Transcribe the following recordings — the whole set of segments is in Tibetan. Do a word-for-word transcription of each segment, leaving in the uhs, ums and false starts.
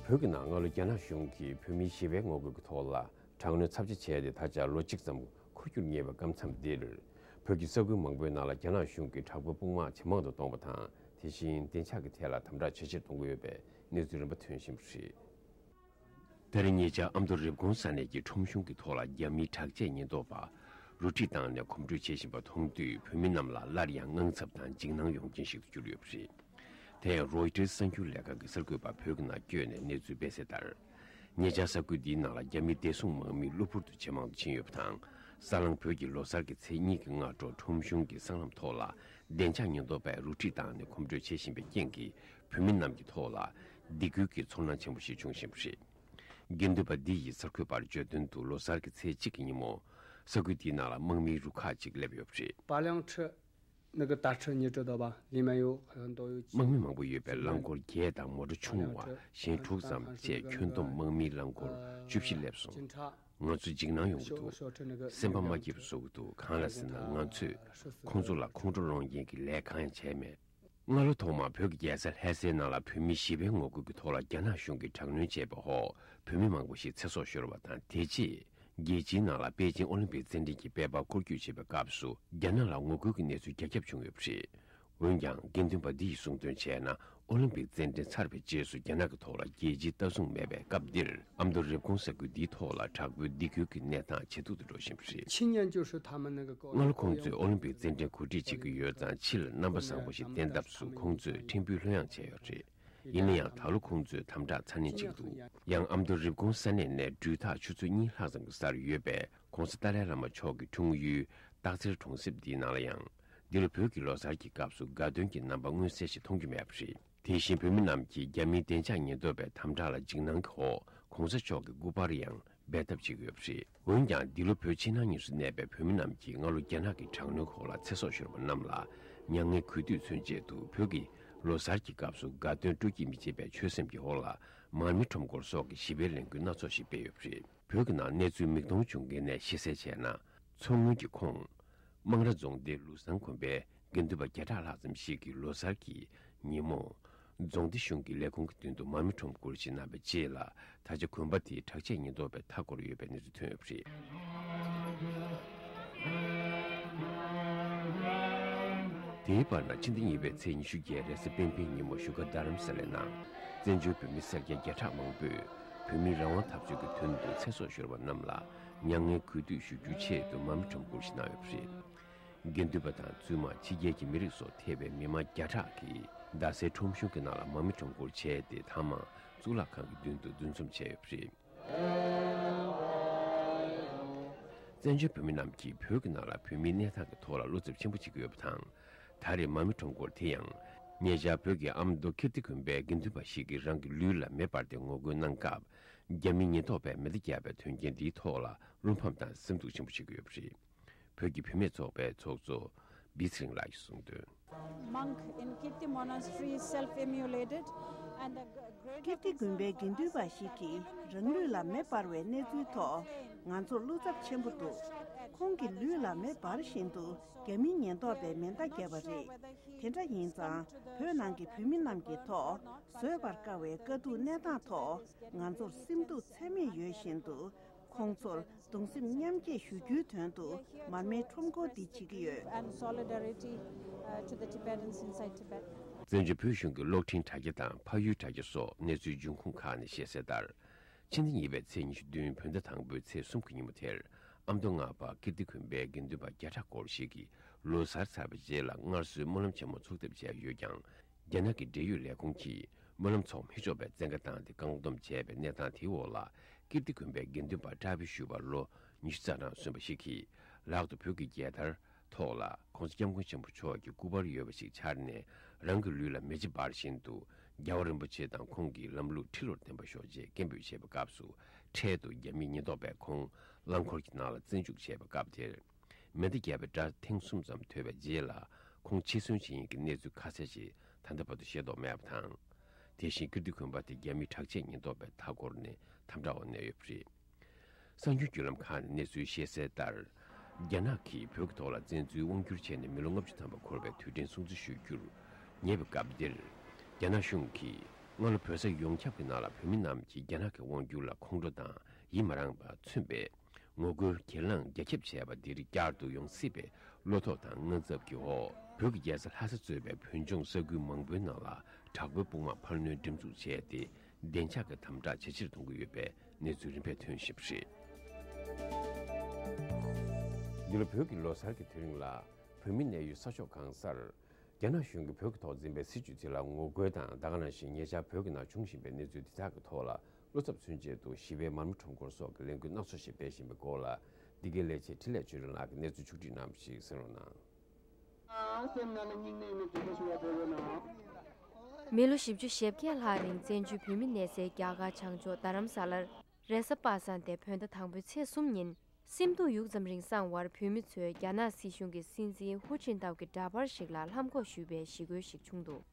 བོད་ཀྱི་ནང་སྔ་ལོ་རྒྱ་ནག་གཞུང་གིས་བོད་མིའི་ཞི་བའི་ངོ་རྒོལ་གྱི་ཐོག་ལ་དྲག་གནོན་ཚབས་ཆེ་བྱས་ཏེ། ད་ཆ་ལོ་གཅིག་ཙམ་འཁོར་རྒྱུར་ཉེ་བའི་སྐབས་མཚམས་འདིར། བོད་ཀྱི་ས་ཁུལ་མང་པོའི་ནང་ལ་རྒྱ་ནག་གཞུང་གིས་དྲག་པོའི་དཔུང་དམག་ཇེ་མང་དུ་གཏོང་བ་དང་། དེ་བཞིན་བདེ་འཇགས་ཀྱི་ཐད་ལ་དམ་དྲག་ཇེ་ཆེར་གཏོང་གི་ཡོད་པའི་གནས་ཚུལ་རིམ་པ་ཐོན་བཞིན་པ་རེད། ད་རེས་ཉེ་ཆར་ཨ་མདོ་རེབ་གོང་ས་གནས་ཀྱི་ཁྲོམ་གཞུང་གི་ཐོག་ལ་རྒྱ་མིའི་དྲག་ཆས་ཉེན་རྟོག་པ་རུ་ཁྲིད་བཏང་ནས་གོམ་བགྲོད་བྱེད་བཞིན་པ་མཐོང་དུས། བོད་མི་རྣམས་ལ་སླར་ཡང་དངངས་འཚབ་དང་འཇིགས་སྣང་ཡོང་རྐྱེན་ཞིག་ཏུ་གྱུར་ཡོད་པ་རེད། དེ་ཡང་རོའི་ཊར་གསར་འགྱུར་ལས་ཁང་གི་གསར་འགོད་པ་བོད་ཀྱི་ནང་བསྐྱོད་ནས་གནས་ཚུལ་སྤེལ་གསལ་ལྟར། ཉེ་ཆར་ས་ཁུལ་འདིའི་ནང་ལ་རྒྱ་མིའི་བདེ་སྲུང་དམག་མི་གློ་བུར་དུ་ཇེ་མང་དུ་ཕྱིན་ཡོད་པ་དང་། ས་གླང་བོད་ཀྱི་ལོ་གསར་གྱི་ཚེས་གཉིས་ཀྱི་སྔ་དྲོ་ཁྲོམ་གཞུང་གི་སྲང་ལམ་ཐོག་ལ་བདེ་འཇགས་ཉེན་རྟོག་པས་རུ་ཁྲིད་བཏང་ནས་གོམ་བགྲོད་བྱེད་བཞིན་པའི་རྐྱེན་གྱིས། བོད་མི་རྣམས་ཀྱི་ཐོག་ལ་སྡིགས་སྐུལ་གྱི་ཚོར་སྣང་ཆེན་པོ་ཞིག་བྱུང་བཞིན་པ་རེད། དགེ་འདུན་པ་འདི་ཡིས་གསར་འགོད་པར་བརྗོད་དོན་དུ། ལོ་གསར་གྱི་ཚེས་གཅིག་གི་ཉིན་མོ། ས་ཁུལ་འདིའི་ནང་ལ་དམག་མིའི་རུ་ཁག་ཅིག་སླེབས་ཡོད་པ་རེད། 八辆车，那个大车你知道吧？里面有很多有 དམག་མི་མང་པོ་ཡོད་པའི་རླངས་འཁོར་བརྒྱད་དང་མོ་ཊ་ཆུང་བ་གཞན་དྲུག་ཙམ་བཅས། ཁྱོན་བསྡོམས་དམག་མིའི་རླངས་འཁོར་བཅུ་བཞི་སླེབས་སོང་། ང་ཚོ་འཇིགས་སྣང་ཡོང་གི་འདུག་སེམས་པ་མ་སྐྱིད་པ་བཟོ་གི་འདུག་གང་ལ་ཟེར་ན། ང་ཚོས་ཁོང་ཚོ་ལ་ཁོང་ཁྲོ་སློང་མཁན་གྱི་ལས་གང་ཡང་བྱས་མེད། སྔ་ལོ་ཐོག་མར་བོད་ཀྱི་རྒྱལ་ས་ལྷ་སའི་ནང་ལ་བོད་མིའི་ཞི་བའི་ངོ་རྒོལ་གྱི་ཐོག་ལ་རྒྱ་ནག་གཞུང་གིས་དྲག་གནོན་བྱས་པའི་འོག་བོད་མི་མང་པོ་ཞིག་ཚེ་སྲོག་ཤོར་བ་དང་། དེ་རྗེས་རྒྱལ་སྤྱིའི་ནང་ལ་པེ་ཅིང་ཨོ་ལིམ་པིག་རྩེད་འགྲན་གྱི་དཔེ་པར་འཁོར་སྐྱོད་བྱེད་པའི་སྐབས་སུ། རྒྱ་ནག་ལ་ངོ་རྒོལ་གྱི་གནས་ཚུལ་རྒྱ་ཁྱབ་བྱུང་ཡོད་པ་རེད། འོན་ཀྱང་། དགེ་འདུན་པ་འདི་ཡིས་གསུངས་དོན་བྱས་ན། ཨོ་ལིམ་པིག་རྩེད་འགྲན་ཚར་བའི་རྗེས་སུ་རྒྱ་ནག་གི་ཐོག་ལ་རྒྱལ་སྤྱིའི་ལྟ་སྲུང་མེད་པའི་སྐབས་འདིར། ཨ་མདོ་རེབ་གོང་ས་ཁུལ་འདིའི་ཐོག་ལ་དྲག་པོའི་སྡིགས་སྐུལ་གྱི་གནས་སྟངས་ཇེ་སྡུག་ཏུ་འགྲོ་བཞིན་པ་རེད། 青年就是他们那个高 སྔ་ལོ་ཁོང་ཚོས་ཨོ་ལིམ་པིག་རྩེད་འགྲན་གོ་སྒྲིག་བྱེད་ཀྱི་ཡོད་ཙང་། ཕྱི་ལ་རྣམ་པ་བཟང་པོ་ཞིག་བསྟན་ཐབས་སུ་ཁོང་ཚོས་ཕྲན་བུའི་ལྷོད་ཡངས་བྱས་ཡོད་རེད། ཡིན་ན་ཡང་། ད་ལོ་ཁོང་ཚོས་དམ་དྲག་ཚ་ནན་བྱེད་ཀྱི་འདུག་ཡང་ཨ་མདོ་རེབ་གོང་ས་གནས་ནས་འགྲུལ་ཐག་ཆུ་ཚོད་གཉིས་ལྷག་ཙམ་གྱི་སར་ཡོད་པའི་༧གོང་ས་ཏཱ་ལའི་བླ་མ་མཆོག་གི་འཁྲུངས་ཡུལ་སྟག་འཚེར་གྲོང་གསེབ་འདིའི་ནང་ལ་ཡང་། འདི་ལོ་བོད་ཀྱི་ལོ་གསར་གྱི་སྐབས་སུ་དགའ་སྟོན་གྱི་རྣམ་པ་མངོན་གསལ་ཞིག་མཐོང་རྒྱུ་མེད་པ་རེད། དེ་བཞིན་བོད་མི་རྣམས་ཀྱིས་རྒྱ་མིའི་བདེ་འཇགས་ཉེན་རྟོག་པའི་དམ་དྲག་ལ་འཇིགས་སྣང་གི་འོག་༧གོང་ས་མཆོག་གི་སྐུ་པར་ཡང་འབེལ་ཐབས་བྱེད་ཀྱི་ཡོད་པ་རེད། འོན་ཀྱང་། འདི་ལོ་བོད་ཕྱི་ནང་གཉིས་སུ་གནས་པའི་བོད་མི་རྣམས་ཀྱིས་སྔ་ལོ་རྒྱ་ནག་གི་དྲག་གནོན་འོག་ལ་ཚེ་སྲོག་ཤོར་བ་རྣམས་ལ་མྱ་ངན་གུས་འདུད་མཚོན་ཆེད་དུ། བོད་ཀྱི་ལོ་གསར་གྱི་སྐབས་སུ་དགའ་སྟོན་སྤྲོ་སྐྱིད་མི་བྱེད་པའི་ཆོད་སེམས་ཀྱི་འོག་ལ། མར་མེ་ཁྲོམ་སྐོར་སོགས་ཀྱི་ཞི་བའི་ལས་འགུལ་སྣ་ཚོགས་ཤིག་སྤེལ་ཡོད་པ་རེད། བོད་ཀྱི་ནང་གནས་ཚུལ་མིག་མཐོང་བྱུང་མཁན་ནས་ཤེས་གསལ་བྱས་ན། མཚོ་སྔོན་གྱི་ཁོངས། སྨང་ར་རྫོང་སྡེའི་ལུས་བཟང་དགོན་པའི་དགེ་འདུན་པ་བརྒྱ་ཕྲག་ལྷག་ཙམ་ཞིག་གིས་ལོ་གསར་གྱི་ཉིན་མོ། རྫོང་སྡེ་གཞུང་གི་ལས་ཁུངས་ཀྱི་མདུན་དུ་མར་མེ་ཁྲོམ་སྐོར་ཞིག་གནང་བའི་རྗེས་ལ། ད་ཆ་དགོན་པ་དེ་དྲག་ཆས་ཉེན་རྟོག་པས་མཐའ་བསྐོར་ཡོད་པའི་གནས་ཚུལ་ཐོན་ཡོད་པ་རེད། དེའི་བར་ན། ཕྱི་ཟླ་གཉིས་པའི་ཚེས་ཉི་ཤུ་བརྒྱད་རེས་གཟའ་སྤེན་པའི་ཉིན་མོ་བཞུགས་སྒར་རྡ་རམ་ས་ལའི་ནང་། བཙན་བྱོལ་བོད་མི་སེར་སྐྱ་བརྒྱ་ཕྲག་མང་པོས་བོད་མིའི་རང་དབང་འཐབ་རྩོད་ཀྱི་དོན་དུ་ཚེ་སྲོག་ཤོར་བ་རྣམས་ལ་མྱ་ངན་གུས་འདུད་ཞུ་རྒྱུའི་ཆེད་དུ་མར་མེ་ཁྲོམ་སྐོར་ཞིག་གནང་ཡོད་པ་རེད། དགེ་འདུན་པ་དང་བཙུན་མ། ཕྱི་རྒྱལ་གྱི་མི་རིགས་སོགས་ཐེ་བའི་མི་མང་བརྒྱ་ཕྲག་གིས་རྡ་སའི་ཁྲོམ་གཞུང་གི་ནང་ལ་མར་མེ་ཁྲོམ་སྐོར་བྱས་ཏེ། ཐ་མག་གཙུག་ལག་ཁང་གི་མདུན་དུ་འདུ་འཛོམས་བྱས་ཡོད་པ་རེད། བཙན་བྱོལ་བོད་མི་རྣམས་ཀྱིས་བོད་ཀྱི་ནང་ལ་བོད་མིའི་གནས་སྟངས་ཀྱི་ཐོག་ལ་བློ་འཚབ་ཆེན་པོ་བྱེད་ཀྱི་ཡོད་པ་དང་། ད་རེས་མར་མེ་ཁྲོམ་སྐོར་དེ་ཡང་། ཉེ་ཆར་བོད་ཀྱི་ཨ་མདོ་ཀིརྟི་དགོན་པའི་དགེ་འདུན་པ་ཞིག་གིས་རང་གི་ལུས་ལ་མེ་སྤར་ཏེ་ངོ་རྒོལ་གནང་སྐབས། རྒྱ་མིའི་ཉེན་རྟོག་པས་མེ་མདའ་བརྒྱབ་པའི་དོན་རྐྱེན་འདིའི་ཐོག་ལ་བློ་ཕམ་དང་སེམས་སྡུག་ཆེན་པོ་བྱེད་ཀྱི་ཡོད་པ་རེད། བོད་ཀྱི་བུད་མེད་ཚོགས་པའི་ཚོགས་གཙོ་བི་ཚེ་རིང་ལགས་ཀྱིས་གསུངས་དོན། Monk in Kirti Monastery self-immolated and a great ཀིརྟི་དགོན་པའི་དགེ་འདུན་པ་ཞིག་གིས་རང་ལུས་ལ་མེ་སྤར་བའི་གནས་ཚུལ་ཐོག་ང་ཚོར་བློ་འཚབ་ཆེན་པོ་འདུག་ཁོང་གི་ལུས་ལ་མེ་འབར་བཞིན་དུ་རྒྱ་མིའི་ཉེན་རྟོག་པས་མེ་མདའ་བརྒྱབ་པ་རེད། དེ་འདྲ་ཡིན་ཙང་། བོད་ནང་གི་བོད་མི་རྣམས་ཀྱི་ཐོག་བཟོད་པར་དཀའ་བའི་དཀའ་སྡུག་གནས་སྟངས་ཐོག་ང་ཚོར་སེམས་སྡུག་ཚད་མེད་ཡོད་བཞིན་དུ། ཁོང་ཚོར་གདུང་སེམས་མཉམ་སྐྱེད་ཞུ་རྒྱུའི་དོན་དུ་མར་མེའི་ཁྲོམ་སྐོར་འདི་བྱེད་ཀྱི་ཡོད། And solidarity, uh, to the Tibetans inside Tibet. བཙན་བྱོལ་བོད་གཞུང་གི་གློག་འཕྲིན་དྲ་རྒྱ་དང་ཕ་ཡུལ་དྲ་རྒྱ་སོགས་གནས་ཚུལ་འབྱུང་ཁུངས་ཁག་ནས་བཤད་གསལ་ལྟར། ཕྱི་ཟླ་གཉིས་པའི་ཚེས་ཉི་ཤུ་བདུན་བོད་ཟླ་དང་པོའི་ཚེས་གསུམ་གྱི་ཉིན་མོ་དེར། ཨ་མདོ་སྔགས་པ་ཀིརྟི་དགོན་པའི་དགེ་འདུན་པ་བརྒྱ་ཕྲག་སྐོར་ཞིག་གིས་ལོ་གསར་ཚར་བའི་རྗེས་ལ་སྔར་སྲོལ་སྨོན་ལམ་ཆེན་མོ་ཚོགས་ཐབས་བྱས་ཡོད་ཀྱང་། རྒྱ་ནག་གི་འབྲེལ་ཡོད་ལས་ཁུངས་ཀྱིས་སྨོན་ལམ་ཚོགས་མི་ཆོག་པའི་བཙན་བཀའ་བཏང་སྟེ་བཀག་སྡོམ་བྱས་པའི་གནས་སྟངས་དེའི་འོག་ལ། ཀིརྟི་དགོན་པའི་དགེ་འདུན་པ་བཀྲ་བྷེ་ཞུ་བ་ལོ་ཉི་ཤུ་རྩ་གྲངས་སོན་པ་ཞིག་གིས། ལག་ཏུ་བོད་ཀྱི་རྒྱལ་དར་ཐོག་ལ་༧གོང་ས་༧སྐྱབས་མགོན་ཆེན་པོ་མཆོག་གི་སྐུ་པར་ཡོད་པ་ཞིག་འཕྱར་ནས། རང་གི་ལུས་ལ་མེ་ལྕེ་འབར་བཞིན་དུ། རྒྱལ་བ་རིན་པོ་ཆེ་དང་ཁོང་གི་ལམ་ལུགས་ཁྲི་ལོར་བརྟན་པར་ཤོག་ཅེས་སྐད་འབོད་བྱས་པའི་སྐབས་སུ། འཕྲལ་དུ་རྒྱ་མིའི་ཉེན་རྟོག་པས་ཁོང་རླངས་འཁོར་གྱི་ནང་ལ་བཙན་འཇུག་བྱས་པའི་སྐབས་དེར། མེ་མདའ་བརྒྱབ་པའི་སྒྲ་ཐེངས་གསུམ་ཙམ་ཐོས་པའི་རྗེས་ལ། ཁོང་འཆི་གསོན་བྱེད་མཁན་གྱི་གནས་ཚུལ་ཁ་གསལ་ཞིག་ད་ལྟ་བར་དུ་ཤེས་རྟོགས་མེད་པ་དང་། དེ་བཞིན་ཀིརྟི་དགོན་པ་དེ་རྒྱ་མིའི་དྲག་ཆས་ཉེན་རྟོག་པས་མཐའ་བསྐོར་ནས་དམ་དྲག་འོག་གནས་ཡོད་པ་རེད། གསར་འགྱུར་བརྒྱུད་ལམ་ཁག་ནས་གནས་ཚུལ་ཤེས་གསལ་ལྟར། རྒྱ་ནག་གིས་བོད་ཀྱི་ཐོག་ལ་བཙན་འཛུལ་དབང་བསྒྱུར་བྱས་ནས་མི་ལོ་ལྔ་བཅུ་ཐམ་པ་འཁོར་བའི་དུས་དྲན་སྲུང་བརྩི་ཞུ་རྒྱུར་ཉེ་བའི་སྐབས་འདིར། རྒྱ་ནག་གཞུང་གིས་ སྔ་ལོ་བོད་ས་ཡོངས་ཁྱབ་ཀྱི་ནང་ལ་བོད་མི་རྣམས་ཀྱིས་རྒྱ་ནག་གི་དབང་སྒྱུར་ལ་ཁོང་ཁྲོ་དང་ཡིད་མ་རངས་པ་མཚོན་པའི་ངོ་རྒོལ་གྱེན་ལངས་རྒྱ་ཁྱབ་བྱས་པ་འདིར་བསྐྱར་དུ་ཡོང་སྲིད་པའི་བློ་དོགས་དང་དངངས་འཚབ་ཀྱི་འོག་བོད་ཀྱི་རྒྱལ་ས་ལྷ་ས་གཙོས་པའི་བོད་ལྗོངས་ས་ཁུལ་མང་པོའི་ནང་ལ་དྲག་པོའི་དཔུང་དམག་འཕར་སྣོན་སྒྲིག་འཛུགས་བྱས་ཏེ། བདེ་འཇགས་ཀྱི་དམ་དྲག་ཇེ་ཆེར་གཏོང་གི་ཡོད་པའི་གནས་ཚུལ་རིམ་པས་ཐོན་བཞིན་པ་རེད། འདི་ལོ་བོད་ཀྱི་ལོ་གསར་གྱི་དུས་རིང་ལ། བོད་མི་གནས་ཡུལ་ས་ཕྱོགས་གང་སར། རྒྱ་ནག་གཞུང་གིས་བོད་ཀྱི་ཐོག་འཛིན་པའི་སྲིད་བྱུས་དེ་ལ་ངོ་རྒོལ་དང་། ད་ག་ནང་བཞིན་ཉེ་ཆར་བོད་ཀྱི་ནང་བྱུང་བཞིན་པའི་གནས་ཚུལ་དེ་དག་གི་ཐོག་ལ་བློ་འཚབ་མཚོན་ཆེད་དུ་ཞི་བའི་མར་མེ་ཁྲོམ་སྐོར་སོགས་ཀྱི་ལས་འགུལ་སྣ་ཚོགས་ཤིག་སྤེལ་བཞིན་པའི་སྐོར་ལ། འདི་གའི་ལས་བྱེད་འཕྲིན་ལས་ཆོས་སྒྲོན་ལགས་ཀྱིས་གནས་ཚུལ་ཕྱོགས་བསྒྲིགས་གནང་བ་ཞིག་གསན་རོགས་གནང་། སེམས་ནང་ན་སྙིང་ནད་ནི་དྲི་མ་ཞུ་བ་བོ་ཡོད་ན། མི་ལོ་བཞི་བཅུ་ཞེ་བརྒྱད་ལྷག་རིང་བཙན་བྱོལ་བོད་མི་གནས་སའི་རྒྱ་གར་བྱང་ཕྱོགས་རྡ་རམ་ས་ལར་རེས་གཟའ་པ་སངས་ཏེ་བོད་ཟླ་དང་པོའི་ཚེས་གསུམ་ཉིན་སེམས་སྡུག་ཡུད་ཙམ་རིང་སངས་བར་བོད་མི་ཚོས་རྒྱ་ནག་སྲིད་གཞུང་གི་སྲིད་འཛིན་ཧུ་ཅིན་ཏའོ་གི་འདྲ་པར་ཞིག་ལ་ལྷམ་གོག་གཞུས་པའི་ཞི་རྒོལ་ཞིག་བྱུང་འདུག།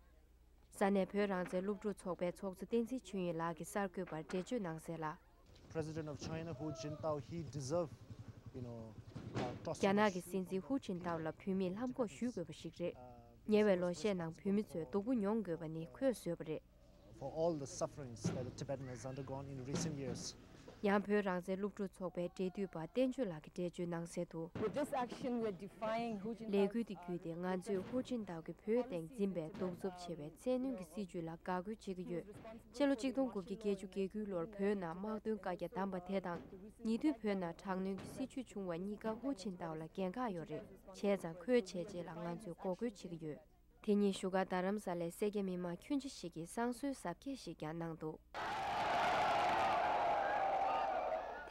ས་གནས་བོད་རང་བཙན་སློབ་ཕྲུག་ཚོགས་པའི་ཚོགས་གཙོ་བསྟན་འཛིན་ཆོས་དབྱིངས་ལགས་ཀྱིས་གསར་འགོད་པར་འགྲེལ་བརྗོད་གནང་གསལ་ལ། President of China Hu Jintao, he deserve, you know, uh, རྒྱ་ནག་གི་སྲིད་འཛིན་ཧུ་ཅིན་ཏའོ་ལ་བོད་མིས་ལྷམ་གོག་གཞུ་དགོས་པ་ཞིག་རེད། ཉེ་བའི་ལོ་ཤས་ནང་བོད་མི་ཚོས་སྡུག་པོ་མྱོང་དགོས་པ་ནི་ཁོས་བཟོས་པ་རེད། For all the sufferings that the Tibetan has undergone in recent years. ཡང་བོད་རང་བཙན་སློབ་ཕྲུག་ཚོགས་པའི་འབྲེལ་མཐུད་པ་བསྟན་ཆོས་ལགས་ཀྱིས་འགྲེལ་བརྗོད་གནང་གསལ་དུ། With this action, we are defying Hu Jintao's ལས་འགུལ་དེ་བརྒྱུད་དེ་ང་ཚོས་ཧུ་ཅིན་ཏའོ་གིས་བོད་སྟེང་འཛིན་པའི་གདུག་རྩུབ་ཆེ་བའི་བཙན་གནོན་གྱི་སྲིད་བྱུས་ལ་དགག་རྒོལ་བྱེད་ཀྱི་ཡོད། ཕྱི་ལོ་གཅིག་སྟོང་དགུ་བརྒྱ་བརྒྱད་ཅུ་གྱ་དགུ་ལོར་བོད་ནང་དམག་དོན་བཀའ་རྒྱ་བསྡམས་པ་དེ་དང་། ཉེ་དུས་བོད་ནང་དྲག་གནོན་གྱི་སྲིད་བྱུས་བྱུང་བ་གཉིས་ཀ་ཧུ་ཅིན་ཏའོ་ལ་འགན་ཁག་ཡོད་རེད། བྱས་ཙང་ཁོའི་བྱས་རྗེས་ལ་ང་ཚོས་འགོག་རྒོལ་བྱེད་ཀྱི་ཡོད། དེ་ཉིན་བཞུགས་སྒར་རྡ་རམ་ས་ལའི་སེར་སྐྱ་མི་མང་ཁྱོན་ཆེ་ཞིག་གིས་བསང་གསོལ་གཟབ་རྒྱས་ཤིག་ཀྱང་གནང་འདུག།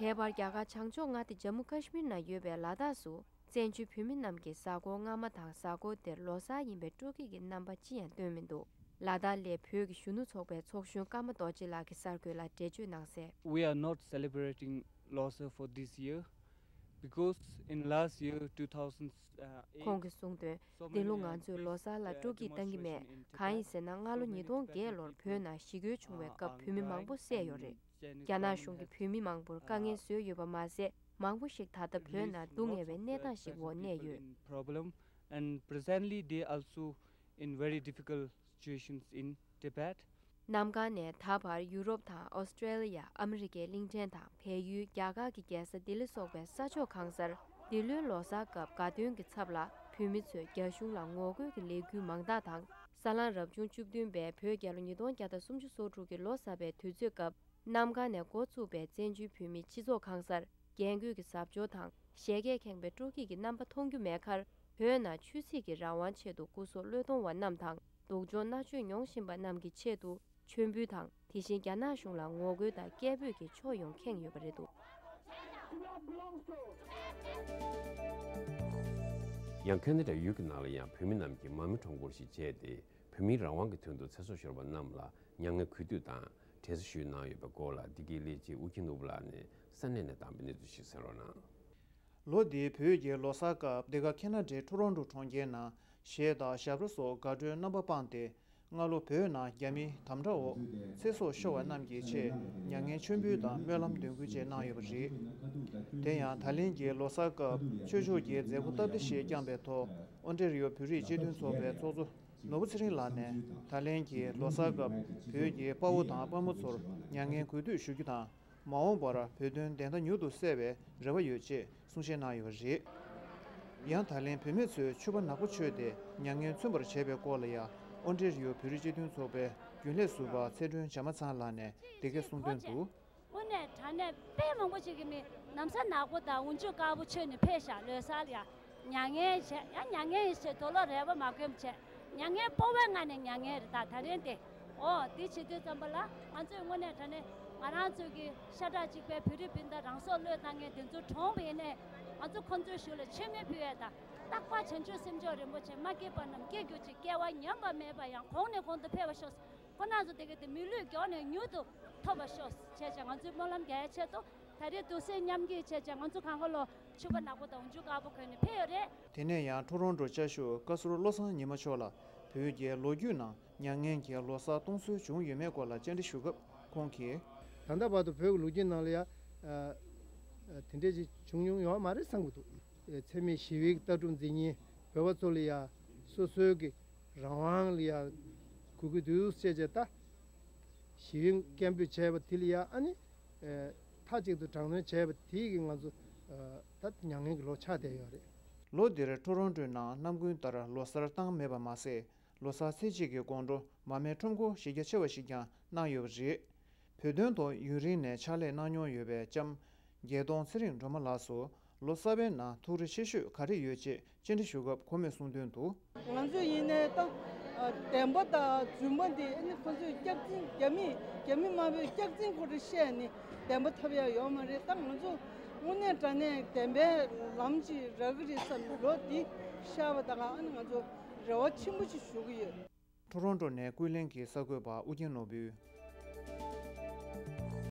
དེ་བར་རྒྱ་གར་བྱང་ཕྱོགས་མངའ་སྡེ་ཇམ་མུ་ཀ་ཤི་མིར་ནང་ཡོད་པའི་ལ་དྭགས་སུ་བཙན་བྱོལ་བོད་མི་རྣམས་ཀྱིས་གཟའ་འཁོར་སྔ་མ་དང་གཟའ་འཁོར་འདིར་ལོ་གསར་ཡིན་པའི་སྤྲོ་སྐྱིད་ཀྱི་རྣམ་པ་ཅི་ཡང་སྟོན་མི་འདུག། ལ་དྭགས་ལ་བོད་ཀྱི་གཞོན་ནུ་ཚོགས་པའི་ཚོགས་གཞོན་ཀརྨ་རྡོ་རྗེ་ལགས་ཀྱིས་གསར་འགོད་ལ་འགྲེལ་བརྗོད་གནང་གསལ། We are not celebrating Losar for this year because in last year two thousand eight, ཁོང་གིས་གསུངས་དོན། འདི་ལོ་ང་ཚོས་ལོ་གསར་ལ་སྤྲོ་སྐྱིད་བཏང་གི་མེད། གང་ཡིན་ཟེར་ན་སྔ་ལོ་ཉིས་སྟོང་བརྒྱད་ལོར་བོད་ནང་ཞི་རྒོལ་བྱུང་བའི་སྐབས་བོད་མི་མང་པོ་བསད་ཡོད་རེད། རྒྱ་ནག་གཞུང་གིས་བོད་མི་མང་པོར་དཀའ་ངལ་བཟོས་ཡོད་པ་མ་ཟད། མང་པོ་ཞིག་ད་ལྟ་བོད་ནང་སྡུག་བསྔལ་བའི་གནས་སྟངས་ཤིག་འོག་གནས་ཡོད། Problem, and presently they also in very difficult situations in Tibet. གནམ་གང་ནས་ད་བར་ཡུ་རོབ་དང་ཨོ་སི་ཀྲེ་ལི་ཡ། ཨ་མི་རི་ཀའི་གླིང་ཕྲན་དང་བལ་ཡུལ། རྒྱ་གར་གྱི་རྒྱལ་ས་ལྡི་ལི་སོགས་པའི་ས་ཕྱོགས་གང་སར་འདི་ལོའི་ལོ་གསར་སྐབས་དགའ་སྟོན་གྱི་ཚབ་ལ་བོད་མི་ཚོས་རྒྱ་གཞུང་ལ་ངོ་རྒོལ་གྱི་ལས་འགུལ་མང་དག་དང་། ས་ལམ་རབ་བྱུང་བཅུ་བདུན་པའི་བོད་རྒྱལ་ལོ་ཉིས་སྟོང་བརྒྱ་དང་སུམ་ཅུ་སོ་དྲུག་གི་ལོ་གསར་པའི་དུས་ཚོད་སྐབས། གནམ་གང་ནས་འགོ་བཙུགས་པའི་བཙན་བྱོལ་བོད་མིའི་སྤྱི་ཚོགས་གང་སར་རྒྱན་གོས་ཀྱི་གཟབ་མཆོར་དང་བཞད་གད་ཁེངས་པའི་སྤྲོ་སྐྱིད་ཀྱི་རྣམ་པ་མཐོང་རྒྱུ་མེད་ཁར། བོད་ནང་ཆོས་སྲིད་ཀྱི་རང་དབང་ཆེད་དུ་སྐུ་སྲོག་བློས་གཏོང་བ་རྣམས་དང་། སྡུག་སྦྱོང་མནར་གཅོད་མྱོང་བཞིན་པ་རྣམས་ཀྱི་ཆེད་དུ་མཆོད་འབུལ་དང་། དེ་བཞིན་རྒྱ་ནག་གཞུང་ལ་ངོ་རྒོལ་དང་སྐད་འབོད་ཀྱི་ཕྱོགས་ཡོངས་ཁེངས་ཡོད་པ་རེད་འདུག། ཡང་ཁེ་ན་ཌའི་ཡུལ་གྱི་ནང་ལ་ཡང་བོད་མི་རྣམས་ཀྱིས་མར་མེ་ཁྲོམ་སྐོར་ཞིག་བྱས་ཏེ། བོད་མིའི་རང་དབང་གི་དོན་དུ་ཚེ་སྲོག་ཤོར་བ་རྣམས་ལ་མྱ་ངན་གུས་འདུད་དང་། དྲན་གསོ་ཞུས་གནང་ཡོད་པའི་སྐོར་ལ། འདི་གའི་ལས་བྱེད་ཨུ་རྒྱན་ནོར་བུ་ལགས་ནས་ས་གནས་ནས་བཏང་བའི་གནས་ཚུལ་ཞིག་གསན་རོགས་གནང་། ལོ་འདིའི་བོད་ཀྱི་ལོ་གསར་སྐབས་འདི་ག་ཁེ་ན་ཌའི་ཊོ་རོན་ཊོ་གྲོང་ཁྱེར་ནང་གཞས་དང་ཞབས་བྲོ་སོགས་དགའ་སྤྲོའི་རྣམ་པ་སྤངས་ཏེ། སྔ་ལོ་བོད་ནང་རྒྱ་མིའི་དམ་དྲག་འོག་ཚེ་སྲོག་ཤོར་བ་རྣམས་ཀྱི་ཆེད་མྱ་ངན་མཆོད་འབུལ་དང་སྨོན་ལམ་འདོན་སྐུལ་བཅས་གནང་ཡོད་པ་རེད། དེ་ཡང་ད་ལན་གྱི་ལོ་གསར་སྐབས་ཆོས་ཕྱོགས་ཀྱི་མཛད་སྒོ་སྟབས་བདེ་ཞིག་བསྐྱངས་པའི་ཐོག་ཨོན་ཊེ་རི་ཡོ་བོད་རིགས་སྤྱི་མཐུན་ཚོགས་པའི་ཚོགས་གཙོ་ནོར་བུ་ཚེ་རིང་ལགས་ནས། ད་ལན་གྱི་ལོ་གསར་སྐབས་བོད་ཀྱི་དཔའ་བོ་དང་དཔའ་མོ་ཚོར་མྱ་ངན་གུས་འདུད་ཞུ་རྒྱུ་དང་། མ་འོངས་པར་བོད་དོན་བདེན་མཐའ་མྱུར་དུ་གསལ་བའི་རེ་བ་ཡོད་ཅེས་གསུང་བཤད་གནང་ཡོད་པ་རེད། ཡང་ད་ལན་བུད་མེད་ཚོས་ཕྱུ་པ་ནག་པོ་མཆོད་དེ་མྱ་ངན་མཚོན་པར་བྱས་པའི་སྐོར་ལ་ཡང་། ཨོན་ཊེ་རི་ཡོ་བོད་རིགས་སྤྱི་མཐུན་ཚོགས་པའི་རྒྱུན་ལས་ཟུར་པ་ཚེ་སྒྲོན་བྱམས་མ་ཚང་ལགས་ནས་འདི་སྐད་གསུངས་དོན་དུ། དངོས་གནས་དྲང་གནས་དཔེ་མང་པོ་ཅིག་གིས་མི་ན་བཟའ་ནག་པོ་དང་འོག་འཇུག་དཀར་པོ་མཆོད་ནས་ཕེབས་ཤག་ལོ་གསར་ལ་ཡ། མྱ་ངན་བྱས་ཡ། མྱ་ངན་ཡིན་ཟེར་དོ་ལོ་རེ་བ་མ་གོན་བྱས། མྱ་ངན་སྤོབས་པའི་ངང་ནས་མྱ་ངན་རེད། ད་ད་རེས་དེ། ཨོ་དེ་བྱེད་དུས་ཙམ་པ་ལ་ང་ཚོས་དངོས་གནས་དྲང་གནས་ང་རང་ཚོ་གི་ཤ་ཁྲག་གཅིག་པའི་བོད་རིགས་སྤུན་ཟླ་རང་སྲོག་བློས་བཏང་མཁན་དེ་ཚོ་གྲོངས་པ་ཡིན་ནའི། ང་ཚོ་ཁོང་ཚོའི་གཞུག་ལ་མཆོད་མེ་ཕུལ་ཡས་དང་། རྟག་པར་བྱང་ཆུབ་སེམས་མཆོག་རིན་པོ་ཆེ་མ་སྐྱེས་པ་རྣམས་སྐྱེ་གྱུར་ཅིག། སྐྱེ་བ་ཉམས་པ་མེད་པ་ཡང་གོང་ནས་གོང་དུ་འཕེལ་བར་ཤོག། ཁོ་རང་ཚོ་དེ་གའི་དེ་མི་ལུས་མགྱོགས་ནས་མྱུར་དུ་ཐོབ་པར་ཤོག་བྱས་བྱས། ང་ཚོས་སྨོན་ལམ་རྒྱག་ཡའི་ཆེད་དུ་ད་རེས་འདུག་སེ་མཉམ་སྐྱེད་བྱས་བྱས། ང་ཚོ་གང་ག་ལོ་ཕྱུ་པ་ནག་པོ་དང་འོག་འཇུག་དཀར་པོ་གོན་ནས་ཕེབས་ཡོད་རེད། དེ་ནས་ཡང་ཊོ་རོན་ཊོ་བཅའ་བཞུགས་བཀའ་ཟུར་བློ་བཟང་ཉི་མ་མཆོག་ལ་བོད་ཀྱི་ལོ་རྒྱུས་ནང་མྱ་ངན་གྱི་ལོ་གསར་གཏོང་སྲོལ་བྱུང་ཡོད་མེད་སྐོར་ལ་བཅར་འདྲི་ཞུ་སྐབས་ཁོང་གིས། ད་ལྟ་བར་དུ་བོད་ཀྱི་ལོ་རྒྱུས་ནང་ལ་ཡང་དེ་འདྲས་ཅིག་བྱུང་མྱོང་ཡོད་མ་རེད་བསམ་གྱི་འདུག། འཚེ་མེད་ཞི་བའི་ལྟ་གྲུབ་འཛིན་མཁན་བོད་པ་ཚོ་ལ་ཡང་སོ་སོའི་གི་རང་དབང་ལ་ཡང་གུས་གུས་འདུག་བྱས་བྱས། ད་ ཞི་བའི་སྐད་འབོད་བྱས་པ་དེ་ལ་ཡ་ཨ་ནི་མཐའ་གཅིག་ཏུ་དྲག་གནོན་བྱས་པ་དེ་གིས་ང་ཚོ་ད་མྱ་ངན་གྱི་ལོ་ཆགས་བསྡད་ཡོད་རེད། ལོ་འདིར་ཊོ་རོན་ཊོའི་ནང་གནམ་དགུན་ལྟར་ལོ་གསར་བཏང་མེད་པ་མ་ཟད། ལོ་གསར་ཚེས་གཅིག་གི་དགོང་དྲོ་མར་མེ་ཁྲོམ་སྐོར་གཞི་རྒྱ་ཆེ་བ་ཞིག་ཀྱང་གནང་ཡོད་པ་རེད། བོད་དོན་ཐོག་ཡུན་རིང་ནས་ཕྱག་ལས་གནང་མྱོང་ཡོད་པའི་ལྕམ་རྒྱལ་གདོང་ཚེ་རིང་སྒྲོལ་མ་ལགས་སུ་ལོ་གསར་པའི་ནང་ཐུགས་རེ་ཆེ་ཤོས་ག་རེ་ཡོད་ཅེས་བཅར་འདྲི་ཞུ་སྐབས་ཁོ་མོས་གསུངས་དོན་དུ། ང་ཚོ་ཡིན་ནའི་ད་བདེན་པ་དང་རྫུན་མ་འདི་ཨ་ནི་ཁོ་ཚོས་སྐྱག་རྫུན། རྒྱ་མི་རྒྱ་མི་དམར་པོས་སྐྱག་རྫུན་ཁོ་རེ་བཤད་ནི་བདེན་པ་ཐོབ་ཡ་ཡོད་མ་རེད། ད་ང་ཚོ་དངོས་གནས་དྲང་གནས་བདེན་པའི་ལམ་ཅིག་རག་གི་རེད་བསམ་ནས་ལོ་འདི་ཤར་བ་དང་ཨ་ནི་ང་ཚོ་རེ་བ་ཆེན་པོ་ཅིག་ཞུ་གི་ཡོད། ཊོ་རོན་ཊོ་ནས་ཀུན་གླེང་གི་གསར་འགོད་པ་ཨུ་རྒྱན་ནོར་བུས།